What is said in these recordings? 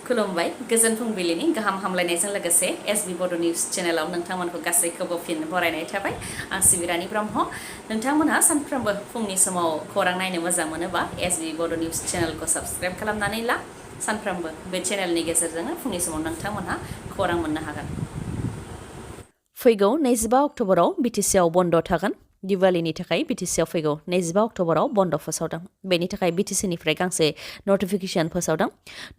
खुलुमबाय गोजोन फुंबिलिनि गाहाम हामलायनायजों लोगोसे एसबी बड' निउज चेनेलाव नोंथांमोनखौ गासैखौबो फिन बरायनाय थाबाय आं सिबिरानि ब्रह्म नोंथांमोनहा सानफ्रोमबो फुंनि समाव खौरां नायनो मोजां मोनोबा एसबी बड' निउज चेनेलखौ साबस्क्राइब खालामनानै ला सानफ्रोमबो बे चेनेलनि गेजेरजोंनो फुंनि समाव नोंथांमोनहा खौरां मोननो हागोन फैगौ 25 अक्ट'बराव बिटिसिआव बन्द थागोन दिवालीनि थाखाय बिटिसिआव फैगौ 25 अक्ट'बराव बन्द फोसावदों बेनि थाखाय बिटिसिनिफ्राय गांसे नटिफिकेशन फोसावदों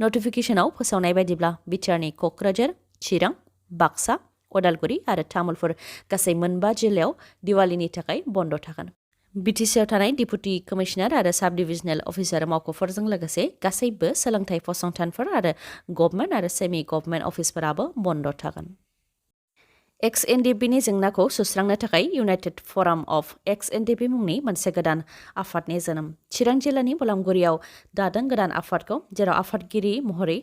नटिफिकेशनाव फोसावनाय बायदिब्ला बिटिआरनि क'क्राझार चिरां बाक्सा उदालगुरि आरो तामुलपुर गासै मोनबा जिल्लायाव दिवालीनि थाखाय बन्द थागोन बिटिसिआव थानाय डिपुटि कमिशनार आरो साब डिभिजनेल अफिसार मावख'फोरजों लोगोसे गासैबो सोलोंथाइ फसंथानफोर आरो गभर्नमेन्ट आरो सेमि गभर्नमेन्ट अफिसफोराबो बन्द थागोन एक्स-एनडिपिनि जेंनाखौ सुस्रांनो थाखाय इउनाइटेड फराम अफ एक्स-एनडिपि मुंनि मोनसे गोदान आफादनि जोनोम चिरां जिल्लानि बलामगुरियाव दादों गोदान आफादखौ जेराव आफादगिरि महरै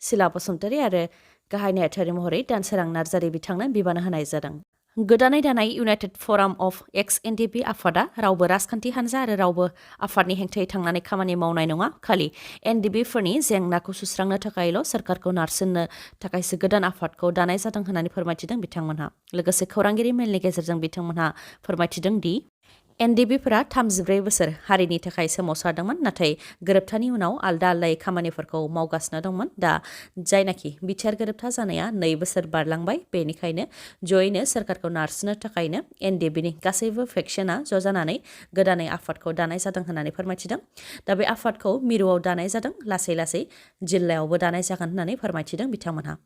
सिला बसुमतारी आरो गाहाय नेहाथारि महरै दानसोरां नार्जारी बिथांनो बिबान होनाय जादों गोदानै दानाय इउनाइटेड फराम अफ एक्स-एनडिपि आफादा रावबो राजखान्थि हान्जा आरो रावबो आफादनि हेंथायै थांनानै खामानि मावनाय नङा खालि एनडिपिफोरनि जेंनाखौ सुस्रांनो थाखायल' सोरखारखौ नारसिननो थाखायसो गोदान आफादखौ दानाय जादों होननानै फोरमायथिदों बिथांमोनहा लोगोसे खौरांगिरि मेलनि गेजेरजों बिथांमोनहा फोरमायथिदों दि एनडिपिफोरा 34 बोसोर हारिनि थाखाय सोमावसारदोंमोन नाथाय गोरोबथानि उनाव आलदा आलदायै खामानिफोरखौ मावगासिनो दंमोन दा जायनाखि बिटिआर गोरोबथा जानाया 2 बोसोर बारलांबाय बेनिखायनो जयैनो सोरखारखौ नारसिननो थाखायनो एनडिपिनि गासैबो फेक्सना ज' जानानै गोदानै आफादखौ दानाय जादों होननानै फोरमायथिदों दा बे आफादखौ मिरुआव दानाय जादों लासै लासै जिल्लायावबो दानाय जागोन होननानै फोरमायथिदों बिथांमोनहा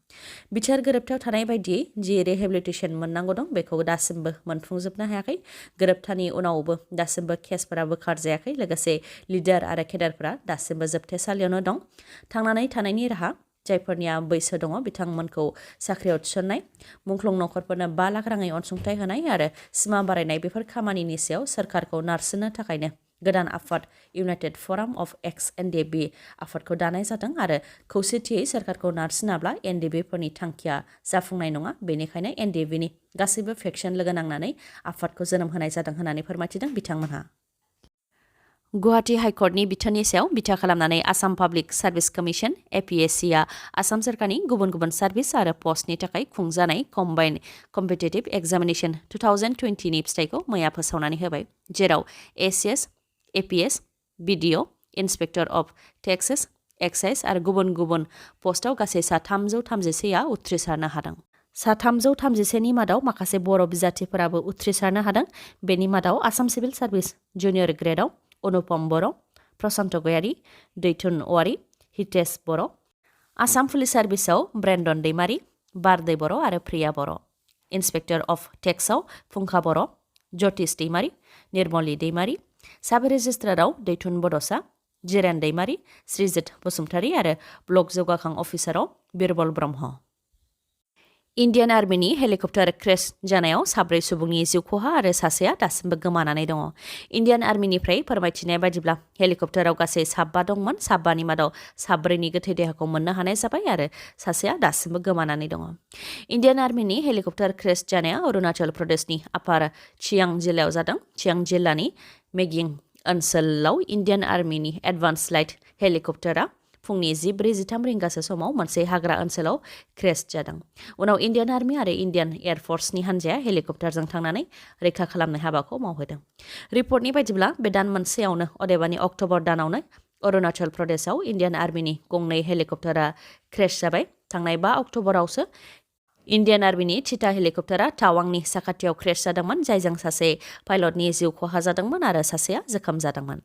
बिटिआर गोरोबथायाव थानाय बायदियै जि रिहेबिलिटेसन मोननांगौ दं बेखौ दासिमबो मोनफुंजोबनो हायाखै गोरोबथानि उनाव दासिमबो केसफोरा बोखारजायाखै लोगोसे लिडार आरो केडारफोरा दासिमबो जोबथेसालियावनो दं थांनानै थानायनि राहा जायफोरनिया बैसो दङ बिथांमोनखौ साख्रियाव थिसननाय मुंख्लं नखरफोरनो 5 लाख राङै अनसुंथाइ होनाय आरो सिमा बारायनाय बेफोर खामानिनि सायाव सोरखारखौ नारसिननो थाखायनो गोदान आफाद इउनाइटेड फराम अफ एक्स-एनडिपि आफादखौ दानाय जादों आरो खौसेथियै सोरखारखौ नारसिनाब्ला एनडिपिफोरनि थांखिया जाफुंनाय नङा बेनिखायनो एनडिपिनि गासैबो फेक्सन लोगो नांनानै आफादखौ जोनोम होनाय जादों होननानै फोरमायथिदों बिथांमोनहा गुवाहाटी हाइकर्टनि बिथोननि सायाव बिथा खालामनानै आसाम पाब्लिक सार्भिस कमिशन एपिएससिआ आसाम सोरखारनि गुबुन गुबुन सार्भिस आरो पस्टनि थाखाय खुंजानाय कम्बाइन्ड कम्पिटिटिभ एग्जामिनेशन 2020 नि फिथाइखौ मैया फोसावनानै होबाय जेराव ACS APS video inspector of Texas excise आरो गुबुन गुबुन पस्टआव गासै 331आ उथ्रिसारनो हादों 331नि मादाव माखासे बर' बिजाथिफोराबो उथ्रिसारनो हादों बेनि मादाव आसाम सिभिल सार्भिस जुनियर ग्रेडआव अनुपम बर' प्रशान्त गयारी दैथुन औवारी हितेश बर' आसाम पुलिस सार्भिसआव ब्रेन्डन दैमारी बारदै बर' आरो प्रिया बर' इन्सपेक्टर अफ टेक्सआव फुंखा बर' ज्योतिष दैमारी निर्मली दैमारी साब रेजिस्ट्राराव दैथुन बड'सा जिरेन दैमारी श्रीजित बसुमतारी आरो ब्लक जौगाखां अफिसाराव बिरबल ब्रह्म इन्डियान आर्मिनि हेलिकप्टार क्रेश जानायाव 4 सुबुंनि जिउ खहा आरो सासेया दासिमबो गोमानानै दङ इन्डियान आर्मिनिफ्राय फोरमायथिनाय बायदिब्ला हेलिकप्टाराव गासै 7 दंमोन 7नि मादाव 4नि गोथै देहाखौ मोननो हानाय जाबाय आरो सासेया दासिमबो गोमानानै दङ इन्डियान आर्मिनि हेलिकप्टार क्रेश जानाया अरुणाचल प्रदेशनि आपार चियां जिल्लायाव जादों चियां जिल्लानि मेगिं ओनसोलाव इन्डियान आर्मिनि एडभान्स लाइट हेलिकप्टारा फुंनि 10:43 रिंगासो समाव मोनसे हाग्रा ओनसोलाव क्रेश जादों उनाव इन्डियान आर्मि आरो इन्डियान एयारफोर्सनि हान्जाया हेलिकप्टारजों थांनानै रैखा खालामनाय हाबाखौ मावहोदों रिपर्टनि बायदिब्ला बे दान मोनसेयावनो अदेबानि अक्ट'बर दानावनो अरुणाचल प्रदेशआव इन्डियान आर्मिनि गंनै हेलिकप्टारा क्रेश जाबाय थांनाय 5 अक्ट'बरावसो इन्डियान आर्मिनि थिथा हेलिकप्टारा टावांनि साखाथियाव क्रेश जादोंमोन जायजों सासे पाइलटनि जिउ खहा जादोंमोन आरो सासेया जोखोम जादोंमोन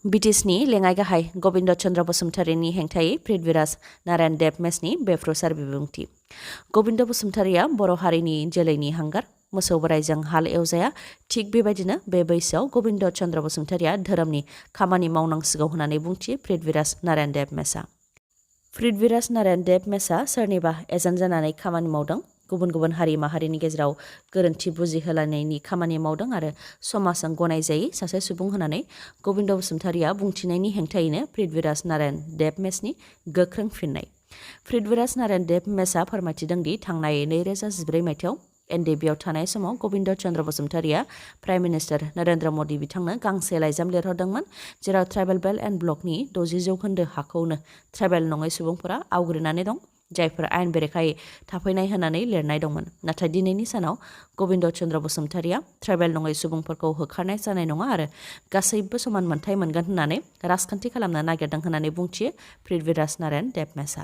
बिटिसिनि लेङाइ गाहाय गबिन्द चन्द्र बसुमतारीनि हेंथायै पृथ्वीराज नारायण देब मेसनि बेफ्रुसार बिबुंथि गबिन्द बसुमतारीया बर' हारिनि जोलैनि हांगार मोसौ बोराइजों हाल एवजाया थिग बेबायदिनो बे बैसोआव गबिन्द चन्द्र बसुमतारीया धोरोमनि खामानि मावनांसिगौ होननानै बुंथियो पृथ्वीराज नारायण देब मेसआ पृथ्वीराज नारायण देब मेसआ सोरनिबा एजेन्ट जानानै खामानि मावदों गुबुन गुबुन हारि माहारिनि गेजेराव गोरोन्थि बुजिहोलायनायनि खामानि मावदों आरो समाजजों गनायजायै सासे सुबुं होननानै गबिन्द बसुमतारीया बुंथिनायनि हेंथायैनो पृथ्वीराज नारायण देब मेसनि गोख्रों फिननाय पृथ्वीराज नारायण देब मेसआ फोरमायथिदों दि थांनाय 2014 मायथाइयाव एनडिबिआव थानाय समाव गबिन्द चन्द्र बसुमतारिया प्राइम मिनिस्टार नरेन्द्र मदि बिथांनो गांसे लाइजाम लिरहरदोंमोन जेराव ट्राइबेल बेल्ट एन्ड ब्लकनि 60% हाखौनो ट्राइबेल नङै सुबुंफोरा आवग्रिनानै दं जायफोरा आयेन बेरेखायै थाफैनाय होननानै लिरनाय दंमोन नाथाय दिनैनि सानाव गबिन्द चन्द्र बसुमतारिया ट्राइबेल नङै सुबुंफोरखौ होखारनाय जानाय नङा आरो गासैबो समान मोनथाय मोनगोन होननानै राजखान्थि खालामनो नागिरदों होननानै बुंथियो पृथ्वीराज नारायण देबमेसा।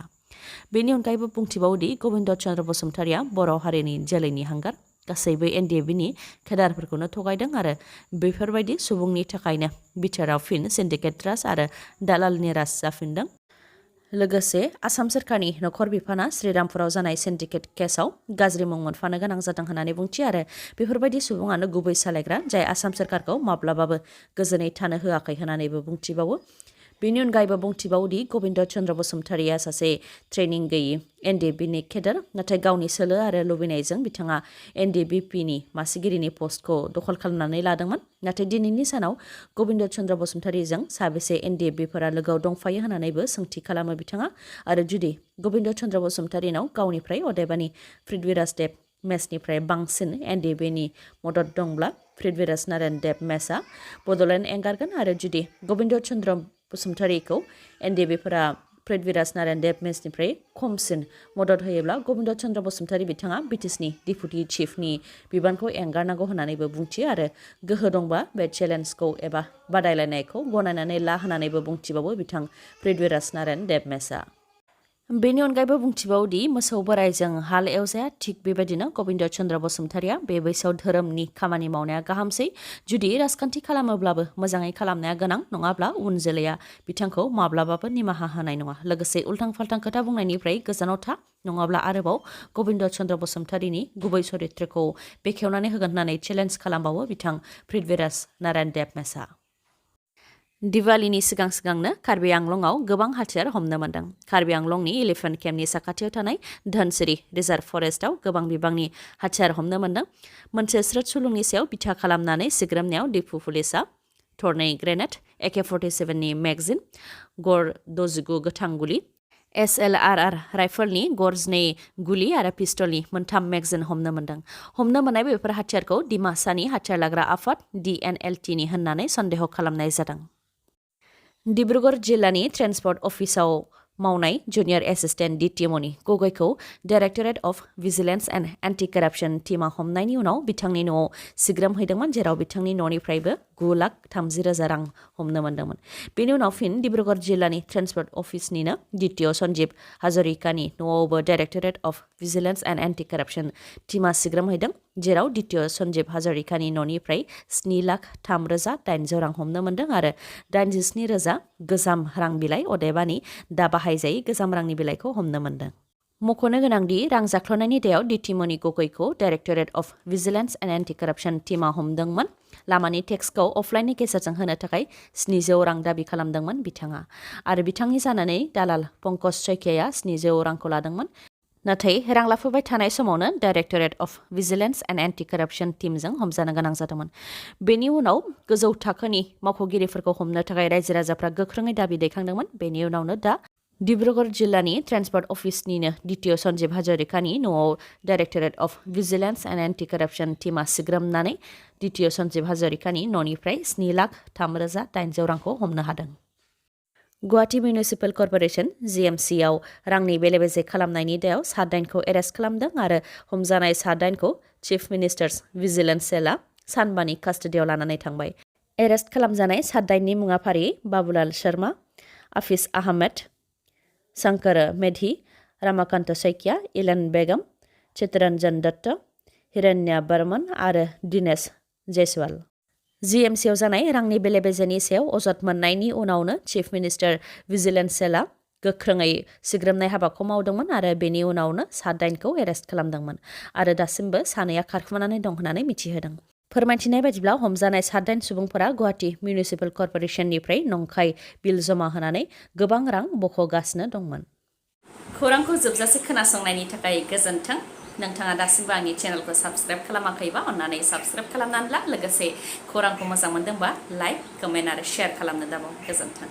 बेनि अनगायैबो बुंथिबावोदि गबिन्द चन्द्र बसुमतारिया बर' हारिनि जोलैनि हांगार गासैबो एनडिएफबिनि केडारफोरखौनो थगायदों आरो बेफोरबायदि सुबुंनि थाखायनो बिटिआरआव फिन सिन्डिकेट राज आरो दालालनि राज जाफिनदों। लोगोसे आसाम सोरखारनि नखर बिफाना श्रीरामपुराव जानाय सिन्डिकेट केसआव गाज्रि मुं मोनफानो गोनां जादों होननानै बुंथियो आरो बेफोरबायदि सुबुङानो गुबै सालायग्रा जाय आसाम सोरखारखौ माब्लाबाबो गोजोनै थानो होआखै होननानैबो बुंथिबावो। बेनि अनगायैबो बुंथिबावोदि गबिन्द चन्द्र बसुमतारिया सासे ट्रेनिं गैयि एनडिएफबिनि केडार नाथाय गावनि सोलो आरो लुबैनायजों बिथाङा एनडिएफबिनि मासिगिरिनि पस्टखौ दखल खालामनानै लादोंमोन नाथाय दिनैनि सानाव गबिन्द चन्द्र बसुमतारिजों साबेसे एनडिएफबिफोरा लोगोआव दंफायो होननानैबो सोंथि खालामो बिथाङा आरो जुदि गबिन्द चन्द्र बसुमतारिनाव गावनिफ्राय अदेबानि पृथ्वीराज देब मेसनिफ्राय बांसिन एनडिएफबिनि मदद दंब्ला पृथ्वीराज नारायण देब मेसआ बड'लेण्ड एंगारगोन आरो जुदि गबिन्द चन्द्र बसुमतारिखौ एनडिएफबिफोरा पृथ्वीराज नारायण देब मेसनिफ्राय खमसिन मदद होयोब्ला गबिन्द चन्द्र बसुमतारि बिथाङा बिटिसिनि डिपुटि चिफनि बिबानखौ एंगारनांगौ होननानैबो बुंथियो आरो गोहो दंबा बे चेलेन्जखौ एबा बादायलायनायखौ गनायनानै ला होननानैबो बुंथिबावो बिथां पृथ्वीराज नारायण देब मेसआ। बेनि अनगायैबो बुंथिबावोदि मोसौ बोराइजों हाल एवजाया थिग बेबायदिनो गबिन्द चन्द्र बसुमतारिया बे बैसोआव धोरोमनि खामानि मावनाया गाहामसै जुदि राजखान्थि खालामोब्लाबो मोजाङै खालामनाया गोनां नङाब्ला उन जोलैया बिथांखौ माब्लाबाबो निमाहा होनाय नङा लोगोसे उल्थां फाल्थां खोथा बुंनायनिफ्राय गोजानाव था नङाब्ला आरोबाव गबिन्द चन्द्र बसुमतारिनि गुबै चरित्रखौ बेखेवनानै होगोन होननानै चेलेन्ज खालामबावो बिथां पृथ्वीराज नारायण देब मेसआ। दिवालीनि सिगांनो कार्बि आंलंआव गोबां हाथियार हमनो मोन्दों। कार्बि आंलंनि एलिफेन्ट केम्पनि साखाथियाव थानाय धनसिरि रिजार्भ फरेस्टआव गोबां बिबांनि हाथियार हमनो मोन्दों। मोनसे स्रोद सुलुंनि सायाव बिथा खालामनानै सिग्रोमनायाव दिपु पुलिसआ थरनै ग्रेनेड AK-47नि मेगजिन गर 69 गोथां गुलि SLRR राइफलनि गर 2 गुलि आरो पिस्टलनि मोनथाम मेगजिन हमनो मोन्दों। हमनो मोननाय बेफोर हाथियारखौ डिमासानि हाथियार लाग्रा आफाद DNLTनि होननानै सन्देह खालामनाय जादों। डिब्रुगड़ जिल्लानि ट्रेन्सपर्ट अफिसाव मावनाय जुनियर एसिस्टेन्ट DTMनि गगैखौ directorate of vigilance and anti corruption टीमा हमनायनि उनाव बिथांनि न'आव सिग्रोमहैदोंमोन जेराव बिथांनि न'निफ्रायबो 9,30,000 रां हमनो मोन्दोंमोन। बेनि उनाव फिन डिब्रुगड़ जिल्लानि ट्रेन्सपर्ट अफिसनिनो DTO सन्जीब हाजरिकानि न'आवबो directorate of vigilance and anti corruption टीमा सिग्रोमहैदों जेराव DTO सन्जीब हाजरिकानि न'निफ्राय 7,03,800 रां हमनो मोन्दों आरो 87,000 गोजाम रां बिलाइ अदेबानि दा बाहायजायै गोजाम रांनि बिलाइखौ हमनो मोन्दों। मख'नो गोनांदि रां जाख्ल'नायनि दायाव DTMनि गगैखौ directorate of vigilance and anti corruption टीमा हमदोंमोन। लामानि टेक्सखौ अफलाइननि गेजेरजों होनो थाखाय 700 रां दाबि खालामदोंमोन बिथाङा आरो बिथांनि जानानै दालाल पंकज सैकियाया 700 रांखौ लादोंमन। नाथाय रां लाफैबाय थानाय समावनो directorate of vigilance and anti कराप्शन टीमजों हमजानो गोनां जादोंमोन। बेनि उनाव गोजौ थाखोनि मावख'गिरिफोरखौ हमनो थाखाय रायजो राजाफ्रा गोख्रोङै दाबि दैखांदोंमोन। बेनि उनावनो दा डिब्रुगड़ जिल्लानि ट्रेन्सपर्ट अफिसनिनो DTO सन्जीब हाजरिकानि न'आव directorate of vigilance and anti corruption टीमा सिग्रोमनानै DTO सन्जीब हाजरिकानि न'निफ्राय 7,03,800 रांखौ हमनो हादों। गुवाहाटी मिउनिसिपेल कर्परेसन GMCआव रांनि बेले बेजे खालामनायनि दायाव 7 दाइनखौ एरेस्ट खालामदों आरो हमजानाय 7 दाइनखौ चिफ मिनिस्टार्स भिजिलेन्स सेलआ सानबानि कास्टडियाव लानानै थांबाय। एरेस्ट खालामजानाय 7 दाइननि मुङा फारियै बाबुलाल शर्मा, आफिस आहमेद, शंकर मेधी, रामाकान्त सैकिया, इलन बेगम, चित्तरंजन दत्त, हिरण्या बर्मन आरो दिनेश जायसवाल। GMCआव जानाय रांनि बेले बेजेनि सायाव अजद मोननायनि उनावनो चिफ मिनिस्टार भिजिलेन्स सेलआ गोख्रोङै सिग्रोमनाय हाबाखौ मावदोंमोन आरो बेनि उनावनो 7 दाइनखौ एरेस्ट खालामदोंमोन आरो दासिमबो सानैया खारखोमानानै दं होननानै मिथिहोदों। फोरमायथिनाय बायदिब्ला हमजानाय 7 दाइन सुबुंफोरा गुवाहाटी मिउनिसिपेल कर्परेसननिफ्राय नंखाय बिल जमा होनानै गोबां रां बख'गासिनो दंमोन। खौरांखौ जोबजासे खोनासंनायनि थाखाय गोजोन्थों। नोंथाङा दासिमबो आंनि चेनेलखौ साबस्क्राइब खालामाखैबा अन्नानै साबस्क्राइब खालामनानै ला लोगोसे खौरांखौ मोजां मोनदोंबा लाइक, कमेन्ट आरो शेयार खालामनो दाबाव। गोजोन्थों।